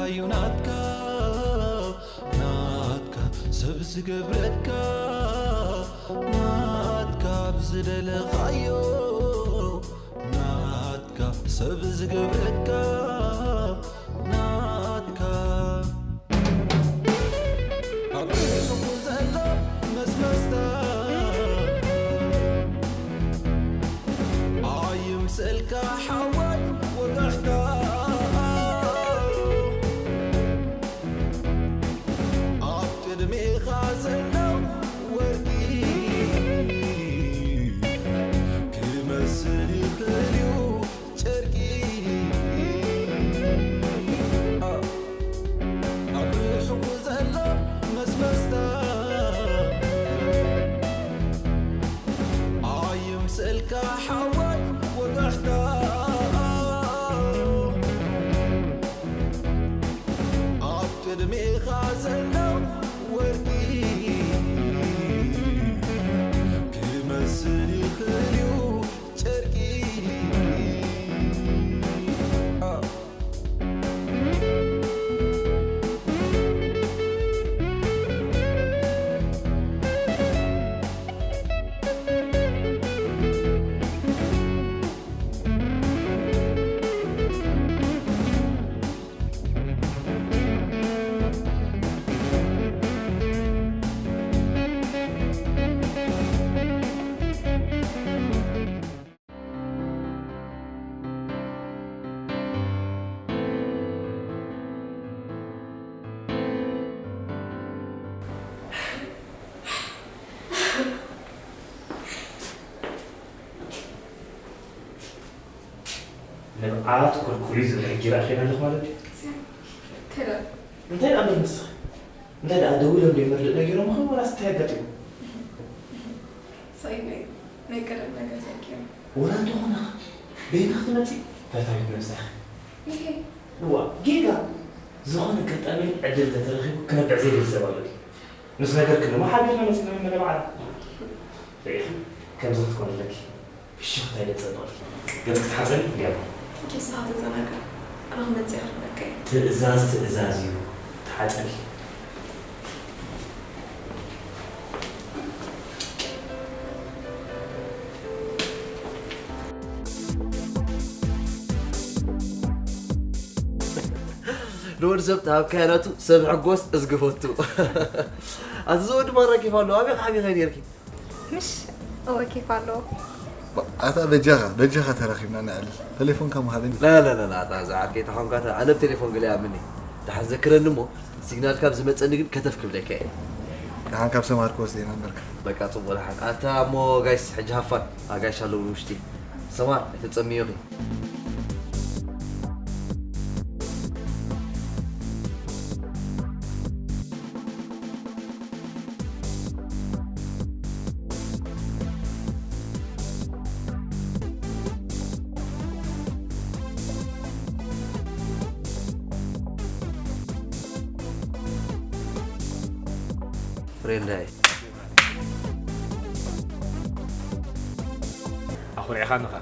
እዩ ናትካ ናትካ ሰብ ዝገብረካ ናትካ ብዝደለኻዮ ናትካ ሰብ ዝገብረካ ናትካ ኣብ ርእሱ ዘሎ መስመስታ ኣይምሰልካ ሓዋይ ወጋሕታ ኣብ ቅድሜኻ ዘሎ ወርቂ ክመስል ይኽእል እዩ ጨርቂ ኣብ ርሑቕ ዘሎ መስመስታ ኣይምሰልካ ሓዋይ ወጋሕታ ኣብ ቅድሜኻ ዘሎ ወርቂ ክመስል ይኽእል እዩ ጨርቂ ንብዓት ኩርኩሪ ዝብል ሕጂ ረኣኺ ኣለኽ ማለት እዩ። እንታይ ደኣ እምበር ንስኺ? እንታይ ደኣ ደዊሎም ደይ መርድእ ነጊሮምኺ ወላስ እንታይ ኣጋጢሙ? ሳይ ናይ ናይ ቀደም ነገር ዘኪሩ። ወላ እንተኾነ በይንኺ ትመጺ ፈታዊት ነብሳ ኢኺ። ይሄ እዋ ጌጋ ዝኾነ ኣጋጣሚ ዕድል እንተተረኺቡ ክነብዕ ዘይደሊ ሰብ ኣሎ ድዩ? ምስ ነገርክኒ እሞ ሓቢርና መጺና ንመለ በዓል። ርኢኺ ከምዚ ክትኮኒ ኣለኪ። ፍሽኽታ ኢለ ጸብቕ። ገጽ ክትሓጸቢ? ገባ። ኪሳ ተዘናጋ። ኣነ ክመጽእ ክብለካ እየ። ትእዛዝ ትእዛዝ እዩ። ተሓጸቢ። ንወዲ ሰብ ተሃብካዮ ናቱ ሰብ ሕጎስ እዝግፈቱ። ኣቲ ዝወዲ ማራ ኬፍ ኣለዎ ኣበይ ሓቢኸ ነርኪ? ምሽ እወ ኬፍ ኣለዎ። ኣታ በጃኻ በጃኻ ተራኺብና ንዕልል ተሌፎንካ ምሃበኒ። ላላላላ ኣታ ዝዓርከይ ተኾንካ ኣነ ብ ቴሌፎን ገለ ይኣምን እየ። ደሓን ዘክረኒ እሞ ሲግናል ካብ ዝመጸኒ ግን ከተፍ ክብለካ እየ። ደሓን ካብ ሰማር ክወስድ ኢና እምበርካ። በቃ ጽቡቕ ደሓን ኣታ እሞ ጋይስ ሕጂ ሃፋን ኣጋይሽ ኣለዉ ንውሽጢ። ሰማር ኣይተጸምዮኺ። ፍሬንዳይ ኣኹሪዕኻኒ ኸ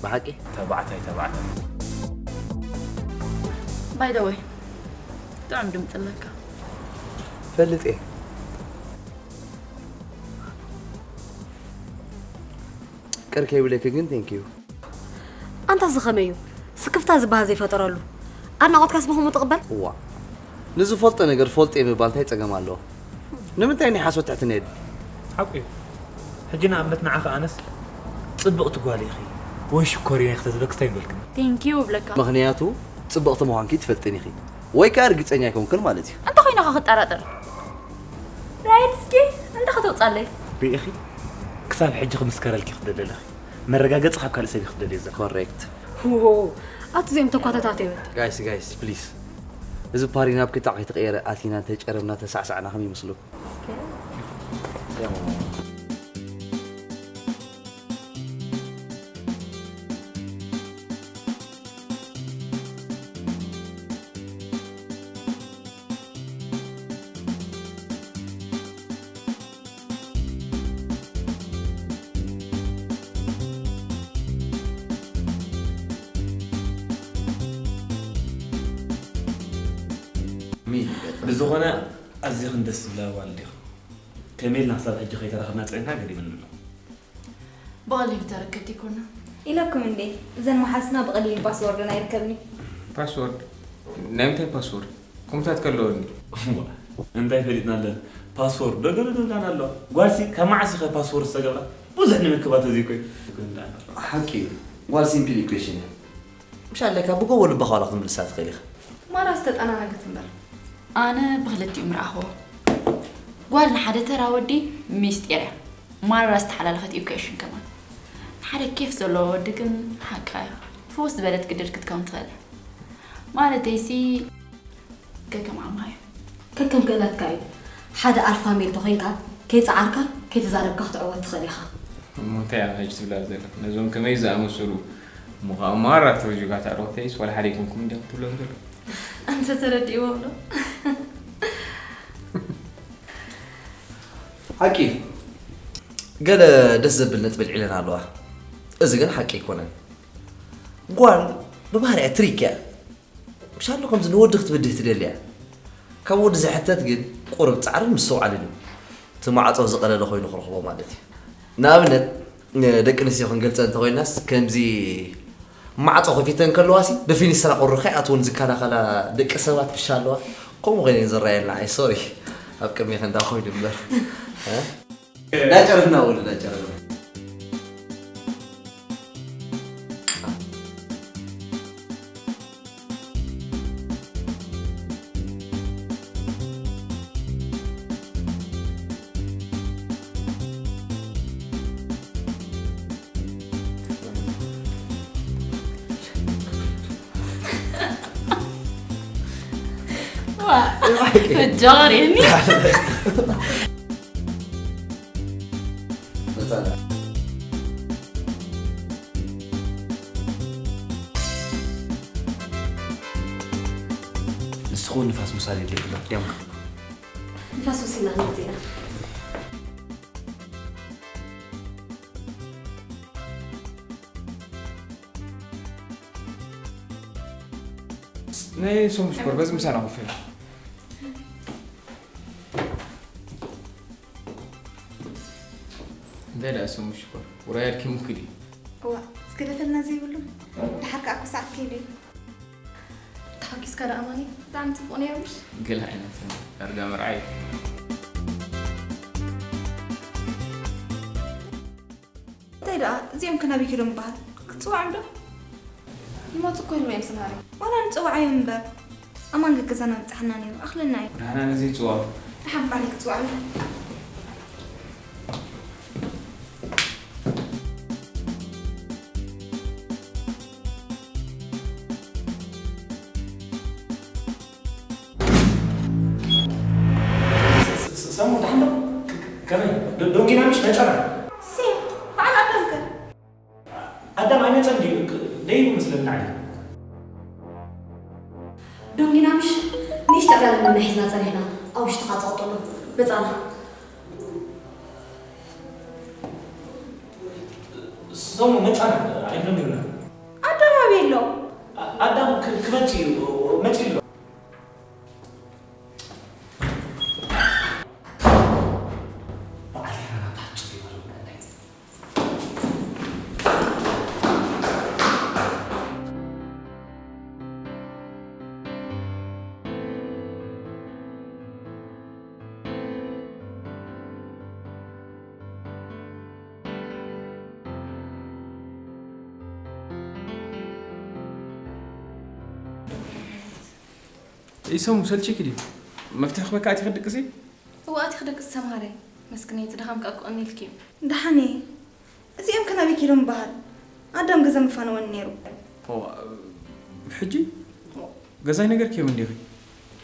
ብሓቂ ተባዕታይ ተባዕታይ። ባይ ዘ ወይ ጥዑም ድምፂ ኣለካ። ፈልጥ እየ። ቅር ከይብለኪ ግን ቴንኪዩ። ኣንታ እዚ ከመይ እዩ ስክፍታ ዝበሃል ዘይፈጠረሉ? ኣድናቖትካስ ብኸምኡ ትቕበል? እዋ ንዝፈልጦ ነገር ፈልጦ እየ ምባል እንታይ ጸገም ኣለዎ? ንምንታይ ናይ ሓሶት ትሕትና የድሊ? ሓቁ እዩ። ሕጂ ንኣብነት ንዓኺ ኣነስ ጽብቕቲ ጓል ኢኺ ወይ ሽኮሪና ኢኺ ተዝብለኪ እንታይ ምበልክኒ? ቴንኪዩ እብለካ። ምኽንያቱ ጽብቕቲ ምዃንኪ ትፈልጥን ኢኺ ወይ ከኣ ርግጸኛ ኣይኮንክን ማለት እዩ። እንተ ኾይንኻ ክጠራጠር? ራይድ እስኪ እንተ ከተውጻለይ። ርኢኺ ክሳብ ሕጂ ክምስከረልኪ ክትደሊ ኣለኺ። መረጋገጺ ካብ ካልእ ሰብ እዩ ክትደልዮ ዘለኺ። ኮሬክት። ዎ ኣቱ እዚኦም ተኳታታት እዮም። ጋይስ ጋይስ ፕሊስ እዚ ፓሪ ናብ ክታዕ ከይተቐየረ ኣቲና እንተጨረምና ተሳዕሳዕና ከመይ ይመስለኩም? ብዝኾነ ኣዝኽን ደስ ዝብላ ጓል ዲኻ። ከመይ ኢልና ክሳብ ሕጂ ከይተራኸብና ጸኒሕና ገሪሙኒ ኣሎ። ብቐሊሉ ተረከብቲ ይኮና። ኢለኩም እንዴ እዘን መሓዝትና ብቐሊሉ ፓስወርደን ኣይርከብን እዩ። ፓስወርድ ናይ ምንታይ ፓስወርድ? ኮምታት ከለወኒ እንታይ ፈሊጥና ኣለና? ፓስወርድ ደገሉ ደላን ኣሎ። ጓልሲ ካብ መዓስ ኢኸ ፓስወርድ ዝተገብራ? ብዙሕ ንምክባት እዚ ኮይ ሓቂ እዩ። ጓል ሲምፕል ኢኩዌሽን እያ። ምሽ ኣለካ ብጎቦ ልባኻ ዋላ ክትምልሳ ትኽእል ኢኻ። ማራ ዝተጠናነገት እምበር ኣነ ብክልቲኡ ምረኣኽዎ። ጓል ንሓደ ተራ ወዲ ሚስጢር እያ። ማራ ዝተሓላለኸት ኢኩዌሽን ከማን። ንሓደ ኬፍ ዘለዎ ወዲ ግን ሓቃ እያ። ፍውስ ዝበለት ግድድ ክትከውን ትኽእል እያ። ማለተይሲ ከከም ዓቕምኻ እዩ። ከከም ክእለትካ እዩ። ሓደ ኣልፋ ሜል ተኾይንካ ከይጸዓርካ ከይተዛረብካ ክትዕወት ትኽእል ኢኻ። እሞ እንታይ እያ ሕጂ ትብላ ዘለኺ? ነዞም ከመይ ዝኣመሰሉ እሞ ኸኣ ማራ ተወጅጋ ታዕርኽተይስ ዋላ ሓደ ኣይኮንኩም እንዲኹም ትብሎም ዘለኹ? ኣንተ ተረዲእዎም ዶ? ሓቂ ገለ ደስ ዘብል ነጥቢ ኣልዒለን ኣለዋ። እዚ ግን ሓቂ ኣይኮነን። ጓል ብባህሪኣ ትሪክ እያ። ምሻሎ ከምዚ ንወዲ ክትብድህ ትደሊ እያ። ካብ ወዲ ዝሕተት ግን ቁሩብ ጻዕርን ምስትውዓልን እዩ። እቲ ማዕጾ ዝቐለለ ኮይኑ ክረኽቦ ማለት እዩ። ንኣብነት ደቂ ኣንስትዮ ክንገልጸ እንተኾይናስ ከምዚ ማዕጾ ከፊተን ከለዋሲ ብፊኒስትራ ቁሪ ከይኣትወን ዝከላኸላ ደቂ ሰባት ምሻለዋ ከምኡ ኮይነን ዝረኣየና ኣይ ሶሪ ኣብ ቅድሜ ከንዳ ኮይኑ እምበር እ? እንዳጨረፍና ወደ እንዳጨረፍና ጀዋር የኒ ንስኹ ንፋስ ምሳሌ ድሌክሎ ዲያምካ ንፋስ ወሲና ክንመጽእ ኢና። ናይ ሶም ሽኮር በዚ ምሳና ኮፍ ኢሉ እንታይ ደኣ ሶም ሽኮር ውራይ ኣድኪሙኪ ድዩ? እዋ ዝገደፈልና ዘይብሉ ድሓር ከዓ ክሳዕ ከይደ እዩ። ተሓጊዝካ ደኣ ኣማኒ ብጣዕሚ ፅቡቕ ነይሩ ምሽ? ገለ ዓይነት ዳርጋ መርዓ እዩ። እንታይ ደኣ እዚኦም ከ ናበይ ከይዶም ምበሃል? ክትፅውዖም ዶ? ይመፁ እኮ ኢሎም እዮም ስምሃር እዮም። ዋላ ንፅውዓዮም እምበር ኣማን ገገዛና ምብፅሓና ነይሩ ኣኽለና እዩ። ዳሕና ነዚ ይፅውዖም። ደሓን ባዕለይ ክፅውዖም እየ። ሰሙ ደሓን ዶ? ከመይ ዶንጊና ምሽ መጸና? ሲ በዓል ኣዳም ከ? ኣዳም ኣይመጸን ድዩ? ደይቡ ምስለና ዓዲ። ዶንጊና ምሽ ንእሽቶ ዕላል ሒዝና ጸኒሕና ኣብ ውሽጥኻ ጸቕጠሉ መጻና። ሰሙ መጻና ኣይብሎም ይብላ። ኣዳም ኣበይ ኣሎ? ኣዳም ክመጽእ እዩ መጽእ ኣሎ። ኢሰሙ ሰልችኪ ድዩ? መፍትሒ ክበካ ኣቲ ክድቅሲ? እዋ ኣቲ ክደቅስ ሰምሃረይ መስክነይቲ ድኻም ከኣ ክቐኒ ኢልኪ እዩ። ደሓን እየ። እዚኦም ከ ናበይ ከይዶም ይበሃል? ኣዳም ገዛ ምፋነወኒ ነይሩ። ኦ፣ ሕጂ ገዛይ ነገር ከዮም እንዲኺ?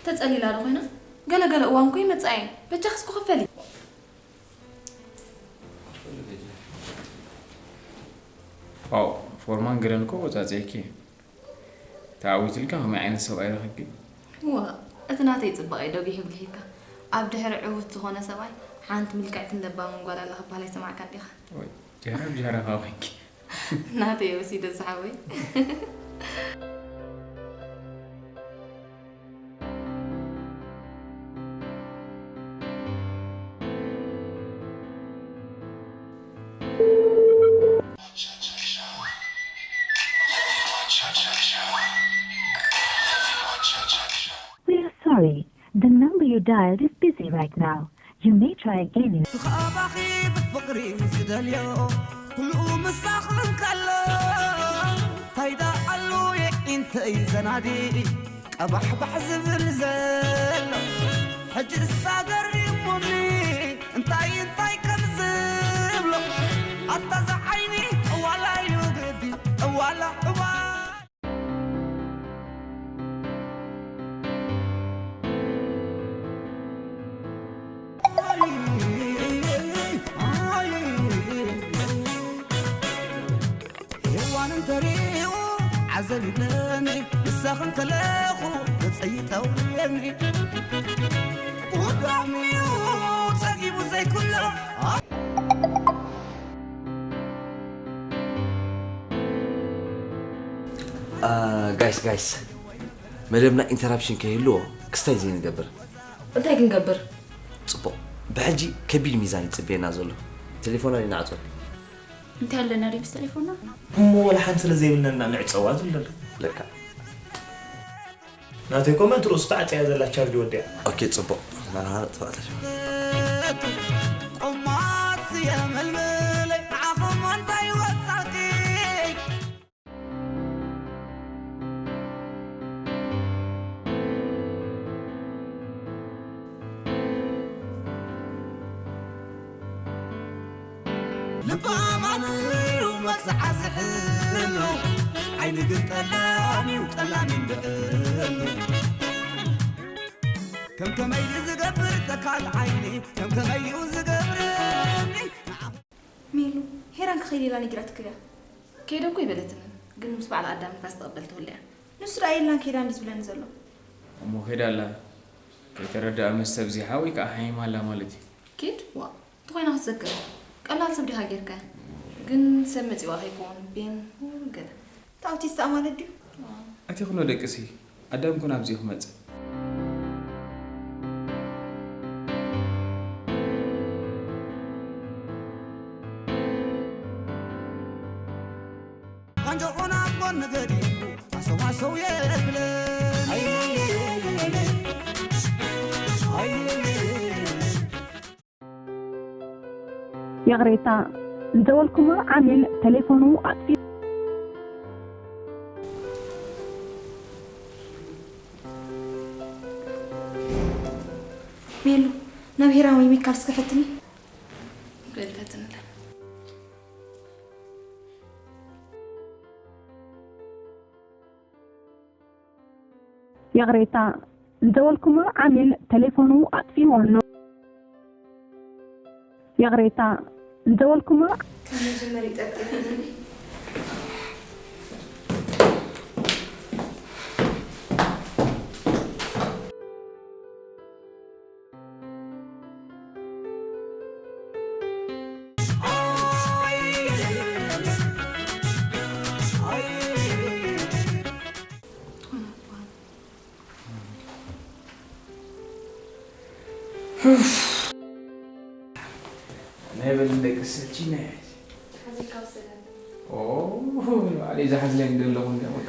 ተጸሊላ ዶ ኮይና? ገለ ገለ እዋን ኮ ይመጻ እየን። በጃኺ እስኩ ክፈሊ። ዋው፣ ፎርማን ገለን እኮ ወጻጺእኪ። ተዓዊትልካ ከመይ ዓይነት ሰብኣይ ረኺብኪ? እዋ፣ እቲ ናተይ ጽባቐ እዩ ደጊሑ ብልሒካ። ኣብ ድሕሪ ዕዉት ዝኾነ ሰብኣይ ሓንቲ ምልክዕትን ለባምን ጓል ኣላ ክበሃል ኣይሰማዕካን ዲኻ? ወይ፣ ጃህራ ብጃህራ ከኣ ኮይንኪ። ናተይ ወሲደ ዝሓወይ። We are sorry. The number you dialed is busy right now. You may try again in. ትኻባኺ ብፍቕሪ ዝደልዮ ኩሉ ምሳኽ እንከሎ ታይዳ ኣሉ የዒንተይ ዘናዲ ቀባሕባሕ ዝብል ዘሎ ሕጂ እሳ ገሪሙኒ እንታይ እንታይ ከም ዝብሎ ኣታ ዝዓይኒ እዋላ እዩ ግዲ እዋላ እዋ ሄዋን እንተሪኡ ዓዘብ ይብለኒ ንሳኽን ከለኹ ገጸይ ይጠውየኒ ጉዳም እዩ ጸጊቡ ዘይኩሎ ጋይስ ጋይስ መደብና ኢንተራፕሽን ከይህልዎ ክስታይ ዘይንገብር እንታይ ክንገብር? ፅቡቕ። ብሕጂ ከቢድ ሚዛን ይፅበየና ዘሎ። ቴሌፎና ይንዓጾ። እንታይ ኣለና ድዩ ምስ ቴሌፎንና? እሞ ወላ ሓንቲ ስለ ዘይብልና ንዕጸዋ ዝብለና። ለካ ናተይ ኮመንት ርእሱ ተዓጽያ ዘላ ቻርጅ ወዲያ። ኦኬ ጽቡቕ። መርሃ ጥፋእታ ቆማት የመልምለይ ንዓኹም እንታይ ወጻቂ ልባም ኣንሩ መጽዓ ዝሕሉ ዓይኒ ግን ጠላም እዩ ጠላም ይንድዕሉ ከም ከመይ ዝገብር ተካል ዓይኒ ከም ከመይ እዩ ዝገብርኒ ሜሉ ሄራን ክኸይድ ኢላ ነጊራትክ ድያ? ከይደ እኮ ይበለትንን ግን ምስ በዓል ኣዳም እኳ ዝተቐበል ትህሉ እያ። ንሱ ደኣ የላን ከይዳ እንዲ ዝብለኒ ዘሎ። እሞ ከይዳ ኣላ ከይተረድኣ ምስ ሰብ ዚሓ ወይ ከዓ ሓይማ ኣላ ማለት እዩ። ኪድ ዋእ እንተኾይና ክትዘክር ቀላል ሰብ ዲኻ ጌርካያ ግን ሰብ መጺዋ ከይኮን ቤን ገለ። እቲ ኣውቲስታ ማለት ድዩ? ኣቲ ክኖ ደቅሲ ኣዳም ኩን ኣብዚ ክመጽእ። ኣንጀኾና ጎን ገዲፉ ኣሰዋሰው የብለ ይቕሬታ ዝደወልኩሞ ዓሚል ተሌፎኑ ኣጥፊኡ። ሜሉ ናብ ሄራን ወይ ሚካል እስከ ፈትኒ። በል ፈትንለን። ይቕሬታ ዝደወልኩሞ ዓሚል ተሌፎኑ ኣጥፊእዎ ኣሎ። ይቕሬታ ዝደወልኩሞ ካብ መጀመሪ ጠርጢርኒ ናይ በል ደቂ ሰልቺ ናይ ሓዚልካ ወሰደኒ ኦ ባዕለይ ዝሓዝለኒ ዘለኹ እንደ ወደ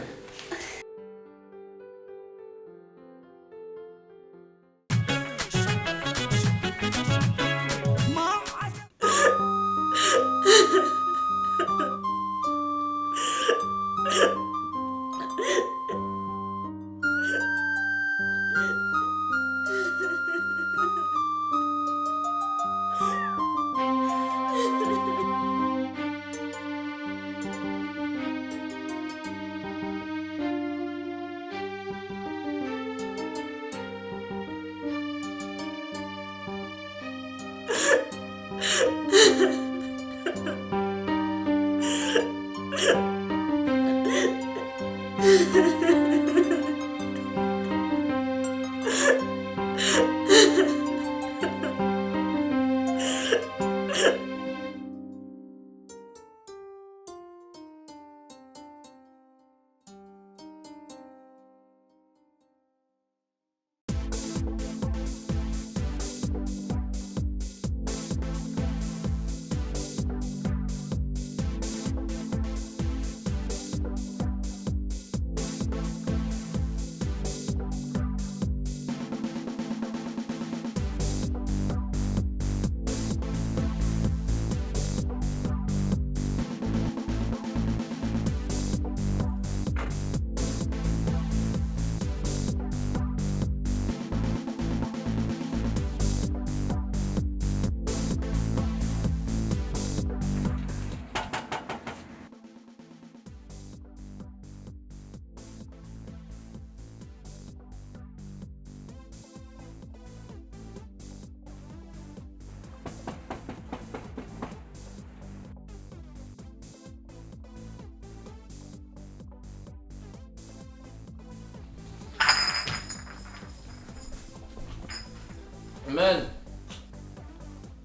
መን?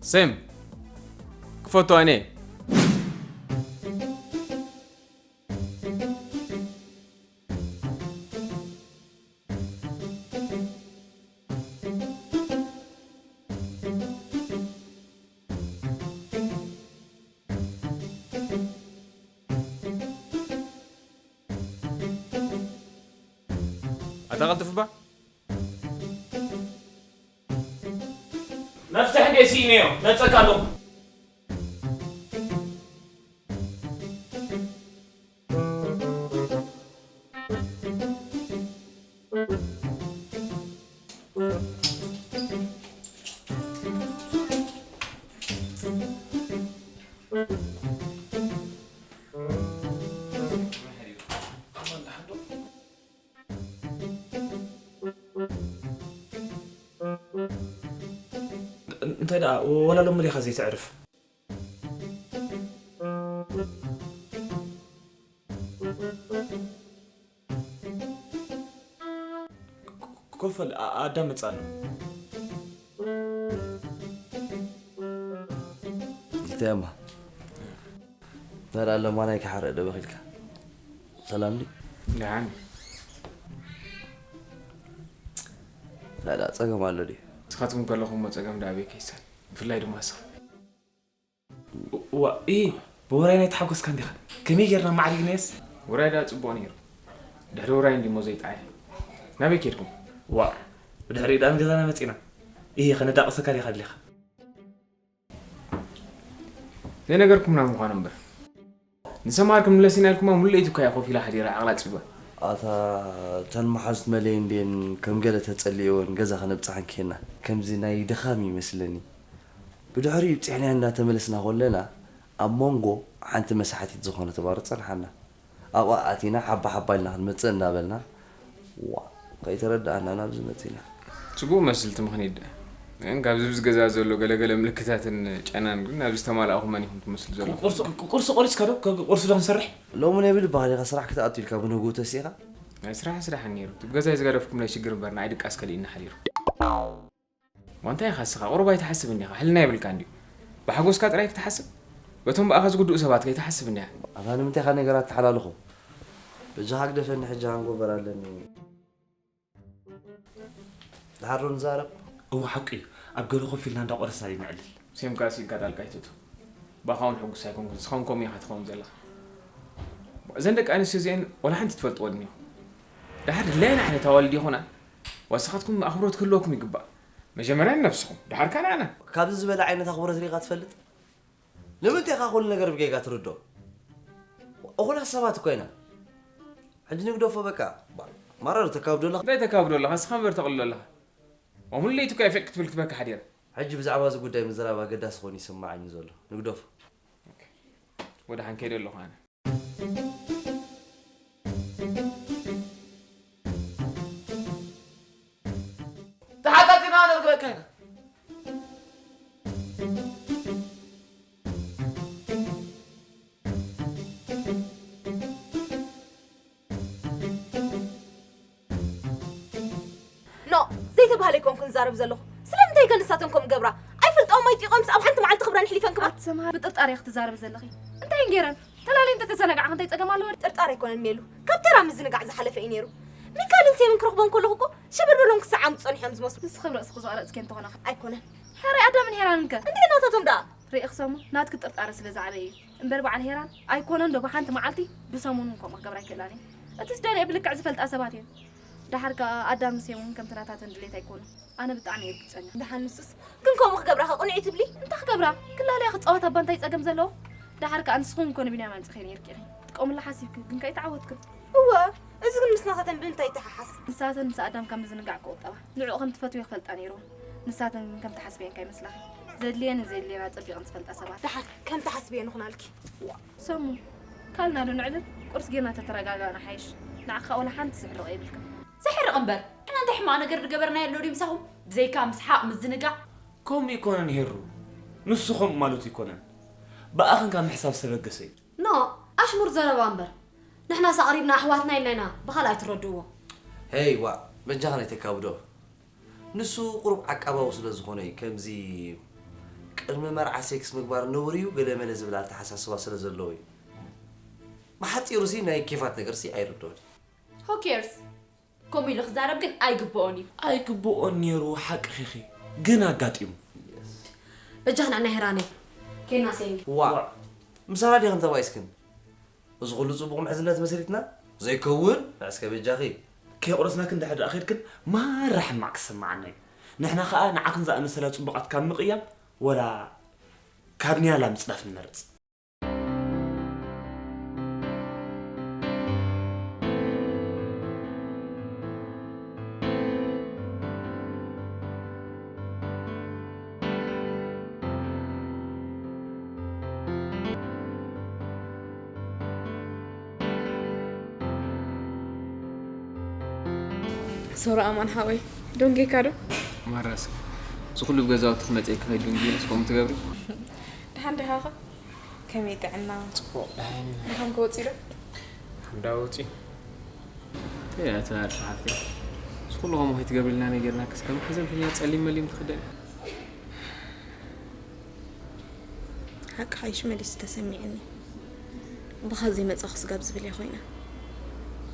ሴም። ክፈቶ ኣነ። ኣታ ቀልጥፍባ። መፍትሕ እንዴ ስኢነዮ፣ መጸካ ኣለኹ። እንታይ ደኣ ወላ ሎሚ ዲኻ ዘይተዕርፍ? ኮፈል ኣዳም መጻ ኣሎ። እንተማ ተራ ለማናይ ክሓረ ደበኺልካ ሰላም ዲ ደሓን። ታዲያ ጸገም ኣሎ ድዩ? ንስኻትኩም ከለኹም እሞ ጸገም ደኣ ኣበይ ከይሳል? ብፍላይ ድማ ንስኻ። ዋ፣ ኢ፣ ብውራይ ናይ ተሓጎስካ እንዲኻ። ከመይ ጌርና ማዕሪግናዮስ? ውራይ ደኣ ጽቡቕ ነይሩ። ድሕሪ ውራይ እንዲሞ ዘይጠዓየ። ናበይ ኬድኩም? ዋ፣ ብድሕሪኡ ደኣ ንገዛና መጺና። ኢ፣ ከነዳቕሰካ ዲኻ ኣድሊኻ? ዘይነገርኩምና ምዃኑ እምበር። ንሰማር ክንምለስ ኢና ኢልኩማ፣ ሙሉ ለይቲ እኳ እያ ኮፍ ኢላ ሓዲራ ዓቕላ ኣጽቢባ። ኣታ እተን መሓዙት መለይ እንድየን ከም ገለ ተጸሊእወን ገዛ ከነብጽሓን ኬና። ከምዚ ናይ ድኻም ይመስለኒ። ብድሕሪኡ ብጺሕናዮ እንዳተመለስና ከለና ኣብ መንጎ ሓንቲ መሳሕቲት ዝኾነ ተባሮ ጸንሓና። ኣብኣ ኣቲና ሓባ ሓባ ኢልና ክንመጽእ እንዳበልና ዋ፣ ከይተረድኣና ናብዚ መጺና። ጽቡቕ መስል ትምኽኒት ደኣ። ግን ካብዚ ብዚ ገዛ ዘሎ ገለገለ ምልክታትን ጨናን ግን ናብዚ ዝተማልኣኹም መን ኢኹም ትመስሉ ዘለኹም? ቁርሲ፣ ቁርሲ ቆሪስካ ዶ? ከ-፣ ቁርሲ ዶ ክንሰርሕ? ሎሚ ናይ ብልብኻ ዲኻ ስራሕ ክትኣቱ ኢልካ ብንግኡ ተሲእኻ? ናይ ስራሕ ስራሕ ነይሩ። እቲ ብገዛይ ዝገደፍኩም ናይ ሽግር እምበር ንዓይ ድቃስ ከሊእኒ ሓዲሩ። ዋንታይ ኢኻ እስኻ? ቁሩብ ኣይትሓስብ እንዲኻ? ሕልና የብልካ እንድዩ። ብሓጎስካ ጥራይ ክትሓስብ? በቶም ብኣኻ ዝጉድኡ ሰባት ከይትሓስብ እንዲኻ? ኣታ ንምንታይ ኢኻ ነገራት ተሓላልኾ? በጃኻ ግደፈኒ ሕጂ ሃንጎቨር ኣለኒ። ድሓር ዶ ንዛረብ? እወ ሓቁ እዩ። ኣብ ገለ ኮፍ ኢልና እንዳቆረስና ድዩ ነዕልል? ሴም ከኣ ስኢንካ ጣልቃ ኣይትእቶ። ባኻ እውን ሕጉስ ኣይኮንኩን። ንስኻ እውን ከምኡ ኢኻ ትኸውን ዘለኻ። እዘን ደቂ ኣንስትዮ እዚአን ዋላ ሓንቲ ትፈልጥወን እኒኹም። ድሓር ድላየን ዓይነት ኣዋልድ ይኾና። ዋስኻትኩም ኣኽብሮት ክህልወኩም ይግባእ። መጀመርያ ንነብስኹም፣ ድሓር ከኣ ንዓና። ካብዚ ዝበለ ዓይነት ኣኽብሮት ርኢኻ ትፈልጥ? ንምንታይ ኢኻ ኩሉ ነገር ብጌጋ ትርድኦ? እኹላት ሰባት እኮ ኢና። ሕጂ ንግደፎ በቃ። ባ-፣ ማራ ዶ ተካብዶ ኣለኻ? እንታይ ተካብዶ ኣለኻ? እስኻ እምበር ተቕልሎ ኣለኻ። ዋ፣ ሙሉ ለይቲ እኮ እየ ፌቅ ክትብል ክትበካ ሓዲረ። ሕጂ ብዛዕባ እዚ ጉዳይ ምዝራብ ኣገዳሲ ኮይኑ ይስምዓኒ ዘሎ። ንግደፎ። ወደ ሓንከይ ዶ ኣለኹ ኣነ? ተሓታቲና ነርግበካ ኢና። ኖ፣ ዘይተባህለ ኣይኮንኩን ዝዛረብ ዘለኹ። ስለምንታይ ከ ንሳተን ከምኡ ገብራ? ኣይፈልጥኦም ኣይጢቖምስ ኣብ ሓንቲ መዓልቲ ክብረን ኣሕሊፈን ክባ ኣትሰምሃር፣ ብጥርጣረ ኢኺ ትዛረቢ ዘለኺ። እንታይ እየን ገይረን? ተላልየን እንተተዘናጋዕኻ እንታይ ጸገም ኣለዎ? ጥርጣረ ኣይኮነን ሜሉ። ካብ ተራ ምዝንጋዕ ዝሓለፈ እዩ ነይሩ። ሚካልን ሴምን ክረኽቦም ከለኹ እኮ ሸበርበሮም ክሰዓሙ ዝጸንሑ እዮም ዝመስሉ። ንስኺ ብ ርእስኺ ዘቕረጽኪ እንተኾነ ከ? ኣይኮነን። ሕራይ ኣዳምን ሄራንን ከ? እንታይ ናታቶም ደኣ? ርእኺ ሰሙ፣ ናትኪ ጥርጣረ ስለ ዝዓበየ እዩ። እምበር በዓል ሄራን ኣይኮነን ዶ ብሓንቲ መዓልቲ ብሰሙን እውን ከምኡ ክገብራ ኣይክእላን እየን። እቲ ዝደልየ ብልክዕ ዝፈልጣ ሰባት እየን። ደሓር ከኣ ኣዳም ሴም እውን ከምቲ ናታተን ድሌት ኣይኮኑን። ኣነ ብጣዕሚ እየ ርግጸኛ። ደሓን ንሱስ ግን ከምኡ ክገብራ ከ ቅኑዕ እዩ ትብሊ? እንታይ ክገብራ? ክላለያ ክጻወታ እባ እንታይ ጸገም ዘለዎ? ደሓር ከኣ ንስኽን እኮ ንቢንያም ኣምጺኺ ነይርኪ ኢኺ። ክትጥቀምሉ ሓሲብኪ፣ ግን ከ ኣይተዓወትክን። እወ፣ እዚ ግን ምስ ናታተን ብምንታይ ይተሓሓዝ? ንሳተን ምስ ኣዳም ካብ ምዝንጋዕ ክቑጠባ፣ ንዕኡ ከም ትፈትውዮ ክፈልጣ ነይርወን። ንሳተን ከም ትሓስብየን ከይመስላኺ። ዘድልየን ዘየድልየን ኣጸቢቐን ዝፈልጣ ሰባት። ደሓር ከም ትሓስብየን ይኹናልኪ። ሰሙ፣ ካልና ዶ ንዕልል? ቁርስ ጌርና ተተረጋጋእና ሓይሽ። ንዓኻ ወላ ሓንቲ ዘሕርቕ የብልካ። ዘሕርቕ እምበር፣ ንሕና እንታይ ሕማቕ ነገር ዝገበርናዮ ኣሎ ድዩ ምሳኹም? ብዘይካ ምስሓቕ፣ ምዝንጋዕ። ከምኡ ኣይኮነን ሄሩ። ንሱ ከምኡ ማለቱ ኣይኮነን። ብኣኽን ካብ ምሕሳብ ዝተበገሰ እዩ። ኖ፣ ኣሽሙር ዘረባ እምበር። ንሕናስ ኣቕሪብና ኣሕዋትና ኢልና ኢና ብኻልእ ኣይትረድእዎ። ሄይ፣ ዋእ፣ በጃኻ ናይ ተካብዶ። ንሱ ቁሩብ ዓቃባዊ ስለ ዝኾነ እዩ። ከምዚ ቅድሚ መርዓ ሴክስ ምግባር ነውሪ እዩ ገለ መለ ዝብል ኣተሓሳስባ ስለ ዘለዎ እዩ። ብሓጺሩ ሲ ናይ ኬፋት ነገር ሲ ኣይርድኦን እዩ። Who cares? ከምኡ ኢሉ ክዛረብ ግን ኣይግብኦን እዩ። ኣይግብኦን ነይሩ፣ ሓቅኺ ኢኺ፣ ግን ኣጋጢሙ። በጃኽና ናይ ሄራነይ ኬና ሴንግ ዋዕ ምሳና ዲኽን ተባኢስክን? እዚ ኩሉ ጽቡቕ ምሕዝነት መስሪትና ዘይከውን ንዕስከ በጃኺ። ከየቑረስናክን ድሕር ደኣ ኸድክን ማራ ሕማቕ ክስምዓና እዩ። ንሕና ኸኣ ንዓኽን ዝኣመሰላ ጽቡቓት ካብ ምቕያም ወላ ካብ ንያላ ምጽዳፍ ንመርጽ። ሶራ ኣማን ሓወይ ዶንጌካ ዶ? ማራስ እዚ ኩሉ ብገዛውቲ ክመፀ ክኸይድ ድንጊ ስቆም ትገብሪ ደሓን ዲኻ ኸ? ከመይ ጥዕና? ፅቡቅ ደሓን ድኻም ከወፂ ዶ? ሓምዳ ወፂ ተያትናር ሓፍቲ እዚ ኩሉ ከምኡ ከይትገብርልና ነጊርና ክስ ከም ሕዘንተኛ ፀሊም መሊም ትኽደን ሓቂ ሓይሽ መሊሱ ተሰሚዕኒ። ብኻ ዘይመጻኹ ስጋብ ዝብል እየ ኮይነ።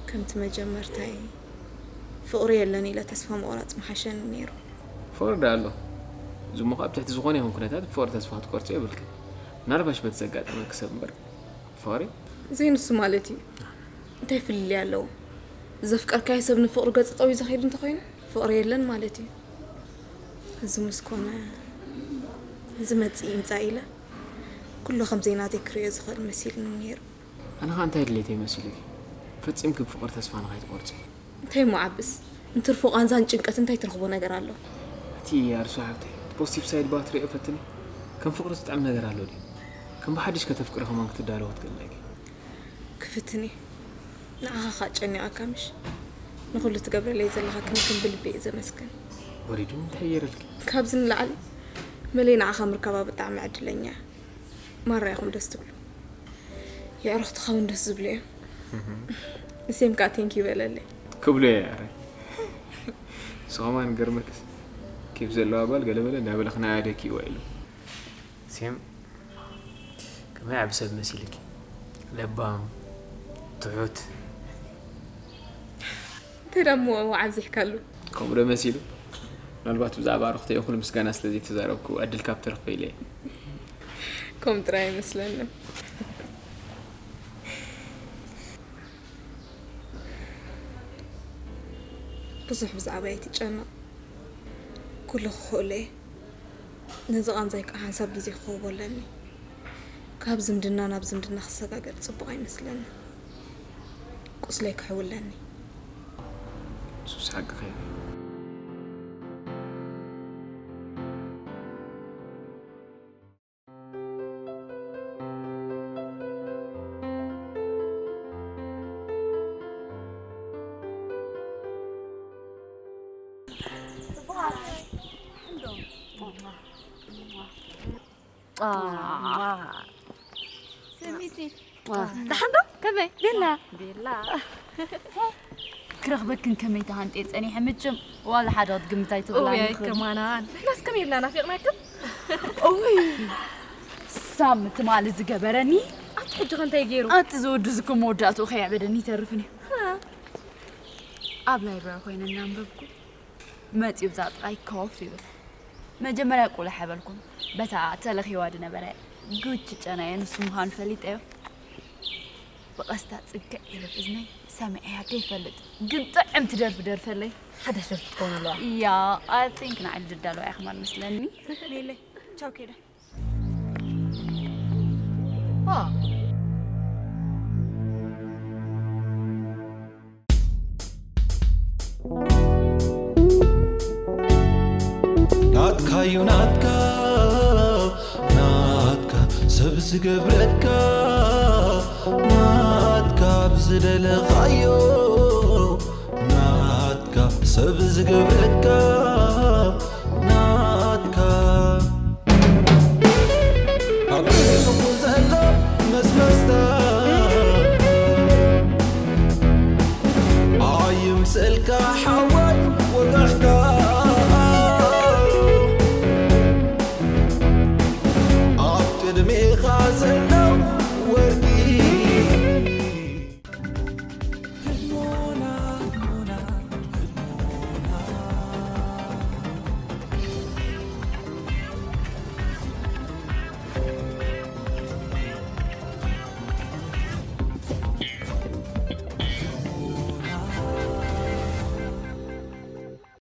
ከምቲ መጀመርታይ ፍቕሪ የለን ኢለ ተስፋ ምቑራጽ ምሓሸኒ ነይሩ። ፍቕሪ ደኣ ኣሎ። እዚ እሞ ኣብ ትሕቲ ዝኾነ ይኹን ኩነታት ብፍቕሪ ተስፋ ክትቆርጾ የብልክን። ምናልባሽ በቲ ዘጋጠመኪ ሰብ እምበር ፍቕሪ ዘይንሱ ማለት እዩ። እንታይ ፍልልይ ኣለዎ? ዘፍቀርካዮ ሰብ ንፍቕሪ ገጹ ጠዊዙ ዝኸይድ እንተኾይኑ ፍቕሪ የለን ማለት እዩ። እዚ ምስ ኮነ ዝመጽእ ይምጻእ ኢለ ኩሉ ከም ዘይናተይ ክርእዮ ዝኽእል መሲልኒ ነይሩ። ኣነ ኸኣ እንታይ ድሌተይ መሲሉኪ? ፈጺምኪ ብፍቕሪ ተስፋ ንኸይትቖርጺ። እንታይ እሞ ዓብስ? እንትርፎ ቃንዛን ጭንቀት እንታይ ትረኽቦ ነገር ኣሎ? እቲ ኣርሱ ሓብተይ እቲ ፖዚቲቭ ሳይድ ባትሪኦ ፈትኒ። ከም ፍቕሪ ዝጥዕም ነገር ኣሎ ድዩ? ከም ብሓድሽ ከተፍቅሪ ከማን ክትዳለዊ ክትክእሊ ኣለኪ። ክፍትን እየ። ንዓኻ ኸኣ ጨኒቐካ ምሽ? ንኹሉ ትገብረለይ ዘለኻ ክንክን ብልቢ እየ ዘመስግን። ወሪዱ እንታይ ገይረልኪ? ካብዚ ንላዕሊ መለይ ንዓኻ ምርካባ ብጣዕሚ ዕድለኛ እየ። ማራ ኢኹም ደስ ትብሉ። የዕሩኽትኻ እውን ደስ ዝብሉ እዮም። ንሴም ከዓ ቴንኪ ይበለለይ። ክብሉ እየ ኣረ። ንሱ ከማን ገርመክስ ኬፍ ዘለዋ ጓል ገለመለ እንዳበለ ክናያደኪ ይዋ ኢሉ። ሴም ከመይ ዓቢ ሰብ መሲልኪ ለባም ትሑት እንታይ ደሞ ኣብዚሕካሉ ከምኡ ዶ መሲሉ ምናልባት ብዛዕባ ኣርኽቶ ይኹን ምስጋና ስለ ዘይተዛረብኩ ዕድል ካብ ተረኽበ ኢለ እየ ከም ጥራይ ኣይመስለንን ብዙሕ ብዛዕባ ኣይትጨነቕ ኩሉ ክኽእሎ እየ ነዚ ቃንዛይ ከዓ ሓንሳብ ግዜ ክህቦ ኣለኒ ካብ ዝምድና ናብ ዝምድና ክሰጋገር ፅቡቕ ኣይመስለኒ ቁስለይ ክሕው ኣለኒ ሱስ ሓቅኸ ሰሚቲ ደሓን ዶ ከመይ ቤላ ቤላ ክረኽበክን ከመይ ተሃንጤ ጸኒሐ ምጭም ዋላ ሓደ ክትግምት ኣይትኽእላን እውይ ኣይከማናን ንሕናስ ከመይ ኢልና ናፊቕናክን እውይ ሳም ትማሊ ዝገበረኒ ኣቲ ሕጂ ከ እንታይ ገይሩ ኣቲ ዝውዱ ዝኩም መወዳእትኡ ከየዕበደኒ ይተርፍን እዩ ኣብ ላይብራሪ ኮይነ እናንበብኩ መጺኡ ብዛ ጥራይ ኮፍ ይብል። መጀመርያ ቁልሕ ኣይበልኩን። በታ ተለኺዋ ዝነበረ ጉቺ ጨናየ ንሱ ምዃኑ ፈሊጠዮ። ብቐስታ ጽግዕ ኢሉ እዝነይ ሰሚዐያ ደይፈልጥ ግን ጥዕምቲ ደርፊ ደርፈለይ። ሓዳሽ ደርፊ ክትከውን ኣለዋ። እያ፣ I think ንዓይ ዝዳለዋ እያ ከማን መስለኒ። ሜለይ፣ ቻው ኬዳ። ናትካዩ ናትካ ናትካ ሰብ ዝገብረካ ናትካ ብዝደለኻዮ ናትካ ሰብ ዝገብረካ ናትካ ኣቢኹ ዘሎ መስመስታ ኣይምስልካ ሓወይ ወጋሕታ